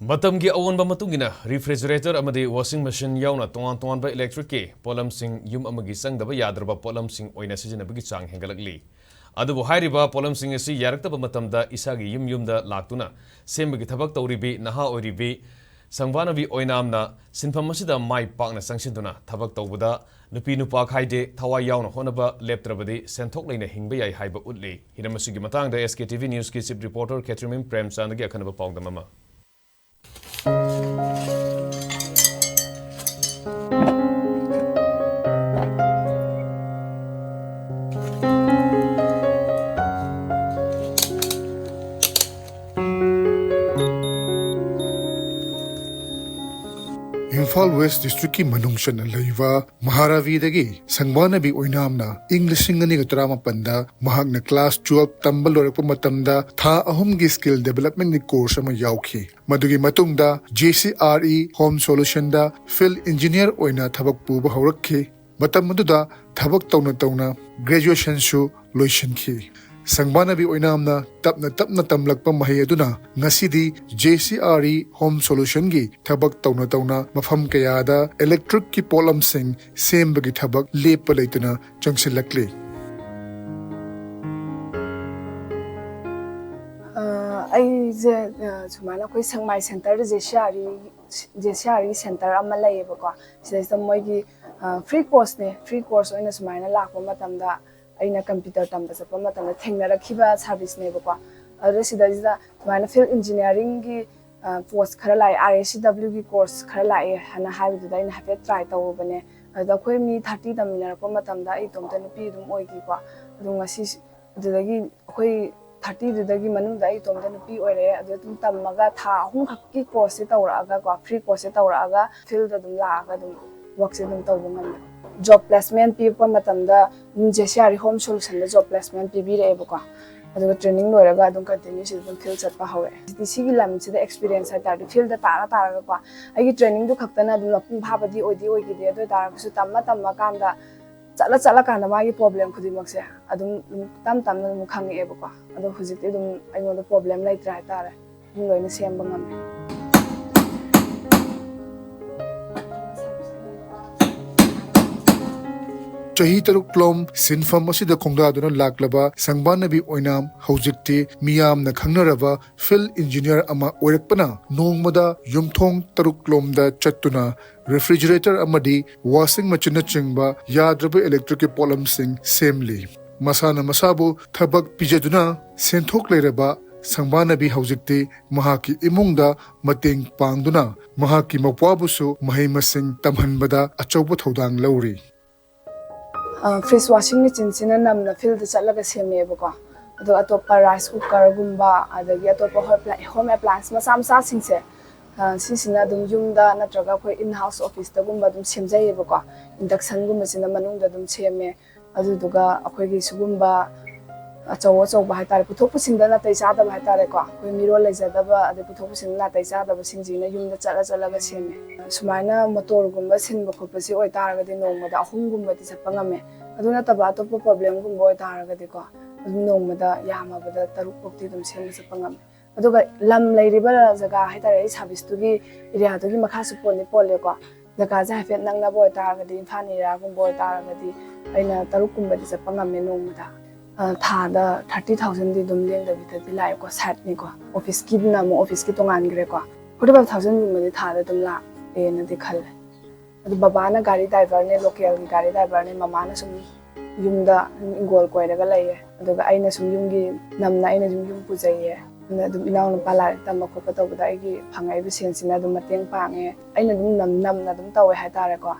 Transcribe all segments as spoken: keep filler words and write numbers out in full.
ꯃꯇꯝꯒꯤ ꯑꯑꯣꯟꯕ ꯃꯇꯨꯡ ꯏꯟꯅ refrigerator ꯑꯃꯗꯤ washing machine ꯌꯥꯎꯅ ꯇꯣꯉꯥꯟ ꯇꯣꯉꯥꯟꯕ electric ꯀꯤ ꯄꯣꯠꯂꯝꯁꯤꯡ ꯌꯨꯝ ꯑꯃꯒꯤ ꯆꯪꯗꯕ ꯌꯥꯗ꯭ꯔꯕ ꯄꯣꯠꯂꯝꯁꯤꯡ ꯑꯣꯏꯅ ꯁꯤꯖꯤꯟꯅꯕꯒꯤ ꯆꯥꯡ ꯍꯦꯟꯒꯠꯂꯛꯂꯤ꯫ ꯑꯗꯨꯕꯨ ꯍꯥꯏꯔꯤꯕ ꯄꯣꯠꯂꯝꯁꯤꯡ ꯑꯁꯤ ꯌꯥꯔꯛꯇꯕ ꯃꯇꯝꯗ ꯏꯁꯥꯒꯤ ꯌꯨꯝ ꯌꯨꯝꯗ ꯂꯥꯛꯇꯨꯅ ꯁꯦꯝꯕꯒꯤ ꯊꯕꯛ ꯇꯧꯔꯤꯕꯤ ꯅꯍꯥ ꯑꯣꯏꯔꯤꯕꯤ ꯁꯪꯕꯥꯅꯕꯤ ꯑꯣꯏꯅꯥꯝꯅ ꯁꯤꯟꯐꯝ ꯑꯁꯤꯗ ꯃꯥꯏ ꯄꯥꯛꯅ ꯆꯪꯁꯤꯟꯗꯨꯅ ꯊꯕꯛ ꯇꯧꯕꯗ ꯅꯨꯄꯤ ꯅꯨꯄꯥ ꯈꯥꯏꯗꯦ, ꯊꯋꯥꯏ ꯌꯥꯎꯅ ꯍꯣꯠꯅꯕ ꯂꯦꯞꯇ꯭ꯔꯕꯗꯤ ꯁꯦꯟꯊꯣꯛ ꯂꯩꯅ ꯍꯤꯡꯕ ꯌꯥꯏ ꯍꯥꯏꯕ ꯎꯠꯂꯤ꯫ ꯍꯤꯔꯝ ꯑꯁꯤꯒꯤ ꯃꯇꯥꯡꯗ S K T V News ꯀꯤ chief reporter ꯈꯦꯇ꯭ꯔꯤꯃꯌꯨꯝ ꯄ꯭ꯔꯦꯝꯆꯥꯟꯗꯒꯤ ꯑꯈꯟꯅꯕ ꯄꯥꯎꯗꯝ ꯑꯃ꯫ ꯏꯝꯐꯥꯜ ꯋꯦꯁ ꯗꯤꯁꯇ꯭ꯔꯤꯛꯀꯤ ꯃꯅꯨꯡ ꯆꯟꯅ ꯂꯩꯕ ꯃꯍꯥꯔꯥꯕꯤꯗꯒꯤ ꯁꯪꯕꯥꯅꯕꯤ ꯑꯣꯏꯅꯥꯝꯅ ꯏꯪ ꯂꯤꯁꯤꯡ ꯑꯅꯤꯒ ꯇꯔꯥꯃꯥꯄꯟꯗ ꯃꯍꯥꯛꯅ class twelve ꯇꯝꯕ ꯂꯣꯏꯔꯛꯄ ꯃꯇꯝꯗ ꯊꯥ ꯑꯍꯨꯝꯒꯤ skill development ꯀꯤ course ꯑꯃ ꯌꯥꯎꯈꯤ꯫ ꯃꯗꯨꯒꯤ ꯃꯇꯨꯡꯗ J C R E Home Solution ꯗ field engineer ꯑꯣꯏꯅ ꯊꯕꯛ ꯄꯨꯕ ꯍꯧꯔꯛꯈꯤ꯫ ꯃꯇꯝ ꯑꯗꯨꯗ ꯊꯕꯛ ꯇꯧꯅ ꯇꯧꯅ graduation ꯁꯨ ꯂꯣꯏꯁꯤꯟꯈꯤ꯫ ꯁꯪꯕꯥꯅꯕꯤ ꯑꯣꯏꯅꯥꯝꯅ ꯇꯞꯅ ꯇꯞꯅ ꯇꯝꯂꯛꯄ ꯃꯍꯩ ꯑꯗꯨꯅ ꯉꯁꯤꯗꯤ J C R E Home Solution ꯒꯤ ꯊꯕꯛ ꯇꯧꯅ ꯇꯧꯅ ꯃꯐꯝ ꯀꯌꯥꯗ electric ꯀꯤ ꯄꯣꯠꯂꯝꯁꯤꯡ ꯁꯦꯝꯕꯒꯤ ꯊꯕꯛ ꯂꯦꯞꯄ ꯂꯩꯇꯅ ꯆꯪꯁꯤꯜꯂꯛꯂꯤ꯫ ꯑ, ꯑꯩꯁꯦ ꯑ, ꯁꯨꯃꯥꯏꯅ ꯑꯩꯈꯣꯏ ꯁꯦꯛꯃꯥꯏ centre ꯗ J C R E J C R E centre ꯑꯃ ꯂꯩꯌꯦꯕꯀꯣ꯫ ꯁꯤꯗꯩꯁꯤꯗ ꯃꯣꯏꯒꯤ free course ꯅꯦ, free course ꯑꯣꯏꯅ ꯁꯨꯃꯥꯏꯅ ꯂꯥꯛꯄ ꯃꯇꯝꯗ ꯑꯩꯅ computer ꯇꯝꯕ ꯆꯠꯄ ꯃꯇꯝꯗ ꯊꯦꯡꯅꯔꯛꯈꯤꯕ service ꯅꯦꯕꯀꯣ꯫ ꯑꯗꯨꯗ ꯁꯤꯗꯩꯁꯤꯗ ꯁꯨꯃꯥꯏꯅ field engineering ꯒꯤ post ꯈꯔ ꯂꯥꯛꯑꯦ, R A C W ꯒꯤ course ꯈꯔ ꯂꯥꯛꯑꯦ ꯍꯥꯏꯅ ꯍꯥꯏꯕꯗꯨꯗ ꯑꯩꯅ ꯍꯥꯏꯐꯦꯠ try ꯇꯧꯔꯨꯕꯅꯦ꯫ ꯑꯗꯨꯗ ꯑꯩꯈꯣꯏ ꯃꯤ thirty ꯇꯝꯃꯤꯟꯅꯔꯛꯄ ꯃꯇꯝꯗ ꯑꯩ ꯏꯇꯣꯝꯇ ꯅꯨꯄꯤ ꯑꯗꯨꯝ ꯑꯣꯏꯈꯤꯀꯣ꯫ ꯑꯗꯣ ꯉꯁꯤ ꯑꯗꯨꯗꯒꯤ ꯑꯩꯈꯣꯏ thirty ꯗꯨꯗꯒꯤ ꯃꯅꯨꯡꯗ ꯑꯩ ꯏꯇꯣꯝꯇ ꯅꯨꯄꯤ ꯑꯣꯏꯔꯛꯑꯦ꯫ ꯑꯗꯨ ꯑꯗꯨꯝ ꯇꯝꯃꯒ ꯊꯥ ꯑꯍꯨꯝ ꯈꯛꯀꯤ course ꯁꯦ ꯇꯧꯔꯛꯑꯒꯀꯣ, free course ꯁꯦ ꯇꯧꯔꯛꯑꯒ field ꯗ ꯑꯗꯨꯝ ꯂꯥꯛꯑꯒ ꯑꯗꯨꯝ work ꯁꯦ ꯑꯗꯨꯝ ꯇꯧꯕ ꯉꯝꯃꯦ꯫ Job placement ꯄꯤꯔꯛꯄ ꯃꯇꯝꯗ ꯑꯗꯨꯝ J C R E Home Solution ꯗ job placement ꯄꯤꯕꯤꯔꯛꯑꯦꯕꯀꯣ꯫ ꯑꯗꯨꯒ training ꯂꯣꯏꯔꯒ ꯑꯗꯨꯝ continue ꯁꯤꯗ ꯑꯗꯨꯝ field ꯆꯠꯄ ꯍꯧꯔꯛꯑꯦ꯫ ꯍꯧꯖꯤꯛꯇꯤ ꯁꯤꯒꯤ ꯂꯝꯁꯤꯗ experience ꯍꯥꯏꯇꯥꯔꯗꯤ field ꯗ ꯇꯥꯔ ꯇꯥꯔꯒꯀꯣ, ꯑꯩꯒꯤ training ꯗꯨ ꯈꯛꯇꯅ ꯑꯗꯨꯝ ꯃꯄꯨꯡ ꯐꯥꯕꯗꯤ ꯑꯣꯏꯗꯤ ꯑꯣꯏꯈꯤꯗꯦ꯫ ꯑꯗꯨ ꯑꯣꯏꯇꯥꯔꯒꯁꯨ ꯇꯝꯃ ꯇꯝꯃꯀꯥꯟꯗ ꯆꯠꯂ ꯆꯠꯂꯀꯥꯟꯗ ꯃꯥꯒꯤ problem ꯈꯨꯗꯤꯡꯃꯛꯁꯦ ꯑꯗꯨꯝ ꯑꯗꯨꯝ ꯇꯞ ꯇꯞꯅ ꯑꯗꯨꯝ ꯈꯪꯉꯛꯑꯦꯕꯀꯣ꯫ ꯑꯗꯣ ꯍꯧꯖꯤꯛꯇꯤ ꯑꯗꯨꯝ ꯑꯩꯉꯣꯟꯗ problem ꯂꯩꯇ꯭ꯔꯦ ꯍꯥꯏꯇꯥꯔꯦ꯫ ꯑꯗꯨꯝ ꯂꯣꯏꯅ ꯁꯦꯝꯕ ꯉꯝꯃꯦ꯫ ꯆꯍꯤ ꯇꯔꯨꯛ ꯂꯣꯝ ꯁꯤꯟꯐꯝ ꯑꯁꯤꯗ ꯈꯣꯡꯗꯥꯗꯨꯅ ꯂꯥꯛꯂꯕ ꯁꯪꯕꯥꯅꯕꯤ ꯑꯣꯏꯅꯥꯝ ꯍꯧꯖꯤꯛꯇꯤ ꯃꯤꯌꯥꯝꯅ ꯈꯪꯅꯔꯕ field engineer ꯑꯃ ꯑꯣꯏꯔꯛꯄꯅ ꯅꯣꯡꯃꯗ ꯌꯨꯝꯊꯣꯡ ꯇꯔꯨꯛ ꯂꯣꯝꯗ ꯆꯠꯇꯨꯅ refrigerator ꯑꯃꯗꯤ washing machineꯅꯆꯤꯡꯕ ꯌꯥꯗ꯭ꯔꯕ electricꯀꯤ ꯄꯣꯠꯂꯝꯁꯤꯡ ꯁꯦꯝꯂꯤ꯫ ꯃꯁꯥꯅ ꯃꯁꯥꯕꯨ ꯊꯕꯛ ꯄꯤꯖꯗꯨꯅ ꯁꯦꯟꯊꯣꯛ ꯂꯩꯔꯕ ꯁꯪꯕꯥꯅꯕꯤ ꯍꯧꯖꯤꯛꯇꯤ ꯃꯍꯥꯛꯀꯤ ꯏꯃꯨꯡꯗ ꯃꯇꯦꯡ ꯄꯥꯡꯗꯨꯅ ꯃꯍꯥꯛꯀꯤ ꯃꯧꯄ꯭ꯋꯥꯕꯨꯁꯨ ꯃꯍꯩ ꯃꯁꯤꯡ ꯇꯝꯍꯟꯕꯗ ꯑꯆꯧꯕ ꯊꯧꯗꯥꯡ ꯂꯧꯔꯤ꯫ Fridge washing machineꯁꯤꯅ ꯅꯝꯅ fieldꯇ ꯆꯠꯂꯒ ꯁꯦꯝꯃꯦꯕꯀꯣ꯫ ꯑꯗꯣ ꯑꯇꯣꯞꯄ rice cookerꯒꯨꯝꯕ, ꯑꯗꯒꯤ ꯑꯇꯣꯞꯄ home appliance ꯃꯆꯥ ꯃꯆꯥꯁꯤꯡꯁꯦ, ꯁꯤꯁꯤꯅ ꯑꯗꯨꯝ ꯌꯨꯝꯗ ꯅꯠꯇ꯭ꯔꯒ ꯑꯩꯈꯣꯏ in house officeꯇꯒꯨꯝꯕ ꯑꯗꯨꯝ ꯁꯦꯝꯖꯩꯌꯦꯕꯀꯣ꯫ Inductionꯒꯨꯝꯕꯁꯤꯅ ꯃꯅꯨꯡꯗ ꯑꯗꯨꯝ ꯁꯦꯝꯃꯦ꯫ ꯑꯗꯨꯗꯨꯒ ꯑꯩꯈꯣꯏꯒꯤ ꯁꯤꯒꯨꯝꯕ ꯑꯆꯧ ꯑꯆꯧꯕ ꯍꯥꯏꯇꯥꯔꯦ, ꯄꯨꯊꯣꯛ ꯄꯨꯁꯤꯟꯗ ꯅꯥꯇꯩ ꯆꯥꯗꯕ ꯍꯥꯏꯇꯥꯔꯦꯀꯣ, ꯑꯩꯈꯣꯏ ꯃꯤꯔꯣꯜ ꯂꯩꯖꯗꯕ ꯑꯗꯩ ꯄꯨꯊꯣꯛ ꯄꯨꯁꯤꯟꯗ ꯅꯥꯇꯩ ꯆꯥꯗꯕꯁꯤꯡꯁꯤꯅ ꯌꯨꯝꯗ ꯆꯠꯂ ꯆꯠꯂꯒ ꯁꯦꯝꯃꯦ꯫ ꯁꯨꯃꯥꯏꯅ motorꯒꯨꯝꯕ ꯁꯤꯟꯕ ꯈꯣꯠꯄꯁꯤ ꯑꯣꯏꯇꯥꯔꯒꯗꯤ ꯅꯣꯡꯃꯗ ꯑꯍꯨꯝꯒꯨꯝꯕꯗꯤ ꯆꯠꯄ ꯉꯝꯃꯦ꯫ ꯑꯗꯨ ꯅꯠꯇꯕ ꯑꯇꯣꯞꯄ problemꯒꯨꯝꯕ ꯑꯣꯏꯇꯥꯔꯒꯗꯤꯀꯣ, ꯑꯗꯨꯝ ꯅꯣꯡꯃꯗ ꯌꯥꯝꯃꯕꯗ ꯇꯔꯨꯛ ꯐꯥꯎꯗꯤ ꯑꯗꯨꯝ ꯁꯦꯝꯕ ꯆꯠꯄ ꯉꯝꯃꯦ꯫ ꯑꯗꯨꯒ ꯂꯝ ꯂꯩꯔꯤꯕ ꯖꯒꯥ ꯍꯥꯏꯇꯥꯔꯦ, ꯑꯩ serviceꯇꯨꯒꯤ areaꯗꯨꯒꯤ ꯃꯈꯥꯁꯨ ꯄꯣꯟꯗꯤ ꯄꯣꯜꯂꯦꯀꯣ꯫ ꯖꯒꯥꯁꯦ ꯍꯥꯏꯐꯦꯠ ꯅꯛꯅꯕ ꯑꯣꯏꯇꯥꯔꯒꯗꯤ, ꯏꯝꯐꯥꯜ areaꯒꯨꯝꯕ ꯑꯣꯏꯇꯥꯔꯒꯗꯤ ꯑꯩꯅ ꯇꯔꯨꯛꯀꯨꯝꯕꯗꯤ ꯆꯠꯄ ꯉꯝꯃꯦ ꯅꯣꯡꯃꯗ꯫ ꯊꯥꯗ thirty thousandꯗꯤ ꯑꯗꯨꯝ ꯂꯦꯡꯗꯕꯤꯗꯗꯤ ꯂꯥꯛꯑꯦꯀꯣ꯫ Sideꯅꯤꯀꯣ, officeꯀꯤꯗꯨꯅ ꯑꯃꯨꯛ officeꯀꯤ ꯇꯣꯉꯥꯟꯈ꯭ꯔꯦꯀꯣ꯫ Forty five thousandꯒꯨꯝꯕꯗꯤ ꯊꯥꯗ ꯑꯗꯨꯝ ꯂꯥꯛꯑꯦꯅꯗꯤ ꯈꯜꯂꯦ꯫ ꯑꯗꯨ ꯕꯕꯥꯅ ꯒꯥꯔꯤ driverꯅꯦ, localꯒꯤ ꯒꯥꯔꯤ driverꯅꯦ꯫ ꯃꯃꯥꯅ ꯁꯨꯝ ꯌꯨꯝꯗ ꯏꯪꯒꯣꯜ ꯀꯣꯏꯔꯒ ꯂꯩꯌꯦ꯫ ꯑꯗꯨꯒ ꯑꯩꯅ ꯁꯨꯝ ꯌꯨꯝꯒꯤ ꯅꯝꯅ ꯑꯩꯅ ꯁꯨꯝ ꯌꯨꯝ ꯄꯨꯖꯩꯌꯦ꯫ ꯑꯗꯨꯅ ꯑꯗꯨꯝ ꯏꯅꯥꯎꯅꯨꯄꯥ ꯂꯥꯏꯔꯤꯛ ꯇꯝꯕ ꯈꯣꯠꯄ ꯇꯧꯕꯗ ꯑꯩꯒꯤ ꯐꯪꯉꯛꯏꯕ ꯁꯦꯟꯁꯤꯅ ꯑꯗꯨꯝ ꯃꯇꯦꯡ ꯄꯥꯡꯉꯦ꯫ ꯑꯩꯅ ꯑꯗꯨꯝ ꯅꯝ-, ꯅꯝꯅ ꯑꯗꯨꯝ ꯇꯧꯋꯦ ꯍꯥꯏꯇꯥꯔꯦꯀꯣ꯫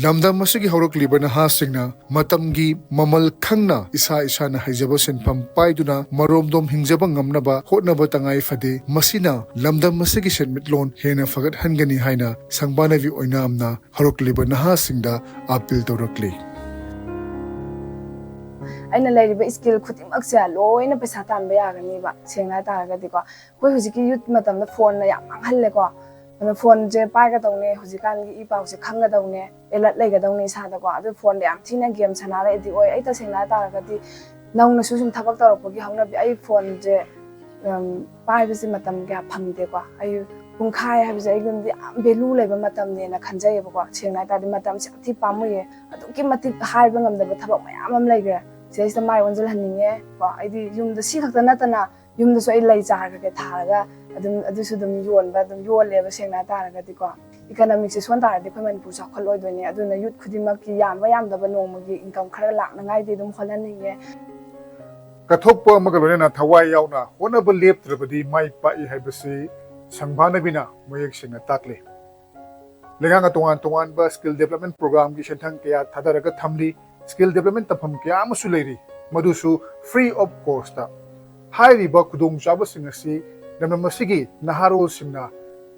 ꯂꯝꯗꯝ ꯑꯁꯤꯒꯤ ꯍꯧꯔꯛꯂꯤꯕ ꯅꯍꯥꯁꯤꯡꯅ ꯃꯇꯝꯒꯤ ꯃꯃꯜ ꯈꯪꯅ ꯏꯁꯥ ꯏꯁꯥꯅ ꯍꯩꯖꯕ ꯁꯤꯟꯐꯝ ꯄꯥꯏꯗꯨꯅ ꯃꯔꯣꯝꯗꯣꯝ ꯍꯤꯡꯖꯕ ꯉꯝꯅꯕ ꯍꯣꯠꯅꯕ ꯇꯉꯥꯏ ꯐꯗꯦ꯫ ꯃꯁꯤꯅ ꯂꯝꯗꯝ ꯑꯁꯤꯒꯤ ꯁꯦꯟꯃꯤꯠꯂꯣꯟ ꯍꯦꯟꯅ ꯐꯒꯠꯍꯟꯒꯅꯤ ꯍꯥꯏꯅ ꯁꯪꯕꯥꯅꯕꯤ ꯑꯣꯏꯅꯥꯝꯅ ꯍꯧꯔꯛꯂꯤꯕ ꯅꯍꯥꯁꯤꯡꯗ appeal ꯇꯧꯔꯛꯂꯤ꯫ ꯑꯩꯅ ꯂꯩꯔꯤꯕ skill ꯈꯨꯗꯤꯡꯃꯛꯁꯦ ꯂꯣꯏꯅ ꯄꯩꯁꯥ ꯇꯥꯟꯕ ꯌꯥꯒꯅꯤꯕ, ꯁꯦꯡꯅ ꯍꯥꯏꯇꯥꯔꯒꯗꯤꯀꯣ꯫ ꯑꯩꯈꯣꯏ ꯍꯧꯖꯤꯛꯀꯤ youth ꯃꯇꯝꯗ phoneꯅ ꯌꯥꯝ ꯃꯥꯡꯍꯜꯂꯦꯀꯣ꯫ ꯑꯗꯨꯅ phoneꯁꯦ ꯄꯥꯏꯒꯗꯧꯅꯦ, ꯍꯧꯖꯤꯛꯀꯥꯟꯒꯤ ꯏ ꯄꯥꯎꯁꯦ ꯈꯪꯒꯗꯧꯅꯦ, alert ꯂꯩꯒꯗꯧꯅꯦ ꯏꯁꯥꯗꯀꯣ꯫ ꯑꯗꯨ phoneꯗ ꯌꯥꯝ ꯊꯤꯅ game ꯁꯥꯟꯅꯔ addict ꯑꯣꯏ꯫ ꯑꯩ ꯇꯁꯦꯡꯅ ꯍꯥꯏꯇꯥꯔꯒꯗꯤ ꯅꯧꯅꯁꯨ ꯁꯨꯝ ꯊꯕꯛ ꯇꯧꯔꯛꯄꯒꯤ ꯍꯧꯅꯕꯤ, ꯑꯩ phoneꯁꯦ, ꯎꯝ, ꯄꯥꯏꯕꯁꯦ ꯃꯇꯝ ꯀꯌꯥ ꯐꯪꯗꯦꯀꯣ꯫ ꯑꯩ ꯄꯨꯡꯈꯥꯏ ꯍꯥꯏꯕꯁꯦ ꯑꯩꯉꯣꯟꯗꯗꯤ ꯌꯥꯝ ꯚꯦꯂꯨ ꯂꯩꯕ ꯃꯇꯝꯅꯦꯅ ꯈꯟꯖꯩꯌꯦꯕꯀꯣ꯫ ꯁꯦꯡꯅ ꯍꯥꯏ ꯇꯥꯔꯗꯤ ꯃꯇꯝꯁꯦ ꯌꯥꯝ ꯊꯤ ꯄꯥꯝꯃꯨꯏꯌꯦ꯫ ꯑꯗꯨꯛꯀꯤ ꯃꯇꯤꯛ ꯍꯥꯏꯕ ꯉꯝꯗꯕ ꯊꯕꯛ ꯃꯌꯥꯝ ꯑꯃ ꯂꯩꯈ꯭ꯔꯦ꯫ ꯁꯤꯗꯩꯁꯤꯗ ꯃꯥꯏ ꯑꯣꯟꯁꯤꯜꯍꯟꯅꯤꯡꯉꯦ ꯀꯣ꯫ ꯑꯩꯗꯤ ꯌꯨꯝꯗ ꯁꯤ ꯈꯛꯇ ꯅꯠꯇꯅ ꯌꯨꯝꯗꯁꯨ ꯑꯩ ꯂꯩ ꯆꯥꯔ ꯀꯩꯀꯩ ꯊꯥꯔꯒ ꯑꯗꯨꯝ ꯑꯗꯨꯁꯨ ꯑꯗꯨꯝ ꯌꯣꯟꯕ ꯑꯗꯨꯝ ꯌꯣꯜꯂꯦꯕ꯫ ꯁꯦꯡꯅ ꯍꯥꯏ ꯇꯥꯔꯒꯗꯤꯀꯣ, ꯏꯀꯅꯣꯃꯤꯛꯁꯦ ꯁꯣꯟ ꯇꯥꯔꯗꯤ ꯑꯩꯈꯣꯏ ꯃꯅꯤꯄꯨꯔ ꯆꯥꯎꯈꯠꯂꯣꯏꯗꯣꯏꯅꯦ꯫ ꯑꯗꯨꯅ ꯌꯨꯠ ꯈꯨꯗꯤꯡꯃꯛꯀꯤ ꯌꯥꯝꯕ ꯌꯥꯝꯗꯕ ꯅꯣꯡꯃꯒꯤ ꯏꯟꯀꯝ ꯈꯔ ꯂꯥꯛꯅꯉꯥꯏꯗꯤ ꯑꯗꯨꯝ ꯍꯣꯠꯅꯅꯤꯡꯉꯦ꯫ ꯀꯠꯊꯣꯛꯄ ꯑꯃꯒ ꯂꯣꯏꯅꯅ ꯊꯋꯥꯏ ꯌꯥꯎꯅ ꯍꯣꯠꯅꯕ ꯂꯦꯞꯇ꯭ꯔꯕꯗꯤ ꯃꯥꯏ ꯄꯥꯛꯏ ꯍꯥꯏꯕꯁꯤ ꯁꯪꯕꯥꯅꯕꯤꯅ ꯃꯌꯦꯛ ꯁꯦꯡꯅ ꯇꯥꯛꯂꯤ꯫ ꯂꯩꯉꯥꯛꯅ ꯇꯣꯉꯥꯟ ꯇꯣꯉꯥꯟꯕ ꯁ꯭ꯀꯤꯜ ꯗꯦꯕꯂꯞꯃꯦꯟ ꯄ꯭ꯔꯣꯒ꯭ꯔꯥꯝꯒꯤ ꯁꯦꯟꯊꯪ ꯀꯌꯥ ꯊꯥꯗꯔꯒ ꯊꯝꯂꯤ꯫ ꯁ꯭ꯀꯤꯜ ꯗꯦꯕꯂꯞꯃꯦꯟ ꯇꯝꯐꯝ ꯀꯌꯥ ꯑꯃꯁꯨ ꯂꯩꯔꯤ, ꯃꯗꯨꯁꯨ ꯐ꯭ꯔꯤ ꯑꯣꯐ ꯀꯣꯁꯇ꯫ ꯍꯥꯏꯔꯤꯕ ꯈꯨꯗꯣꯡꯆꯥꯕꯁꯤꯡ ꯑꯁꯤ ꯂꯝꯗꯝ ꯑꯁꯤꯒꯤ ꯅꯍꯥꯔꯣꯜꯁꯤꯡꯅ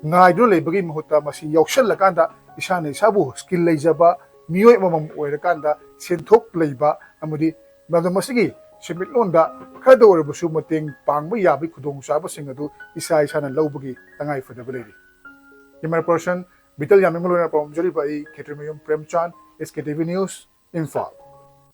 ꯉꯥꯏꯗꯨꯅ ꯂꯩꯕꯒꯤ ꯃꯍꯨꯠꯇ ꯃꯁꯤ ꯌꯥꯎꯁꯜꯂꯀꯥꯟꯗ ꯏꯁꯥꯅ ꯏꯁꯥꯕꯨ ꯁ꯭ꯀꯤꯜ ꯂꯩꯖꯕ ꯃꯤꯑꯣꯏ ꯑꯃꯃꯝ ꯑꯣꯏꯔꯀꯥꯟꯗ ꯁꯦꯟꯊꯣꯛ ꯂꯩꯕ ꯑꯃꯗꯤ ꯂꯝꯗꯝ ꯑꯁꯤꯒꯤ ꯁꯦꯟꯃꯤꯠꯂꯣꯟꯗ ꯈꯔꯗ ꯑꯣꯏꯔꯕꯁꯨ ꯃꯇꯦꯡ ꯄꯥꯡꯕ ꯌꯥꯕꯒꯤ ꯈꯨꯗꯣꯡꯆꯥꯕꯁꯤꯡ ꯑꯗꯨ ꯏꯁꯥ ꯏꯁꯥꯅ ꯂꯧꯕꯒꯤ ꯇꯉꯥꯏ ꯐꯗꯕ ꯂꯩꯔꯤ꯫ ꯀꯦꯃꯦꯔꯥ ꯄꯔꯁꯟ ꯕꯤꯇꯜ ꯌꯥꯝꯕꯦꯝꯒ ꯂꯣꯏꯅꯅ ꯄꯥꯎꯗꯝꯖꯔꯤꯕ ꯑꯩ ꯈꯦꯇ꯭ꯔꯤꯃꯌꯨꯝ ꯄ꯭ꯔꯦꯝꯆꯥꯟ, ꯑꯦꯁ ꯀꯦ ꯇꯤ ꯚꯤ ꯅ꯭ꯌꯨꯁ, ꯏꯝꯐꯥꯜ꯫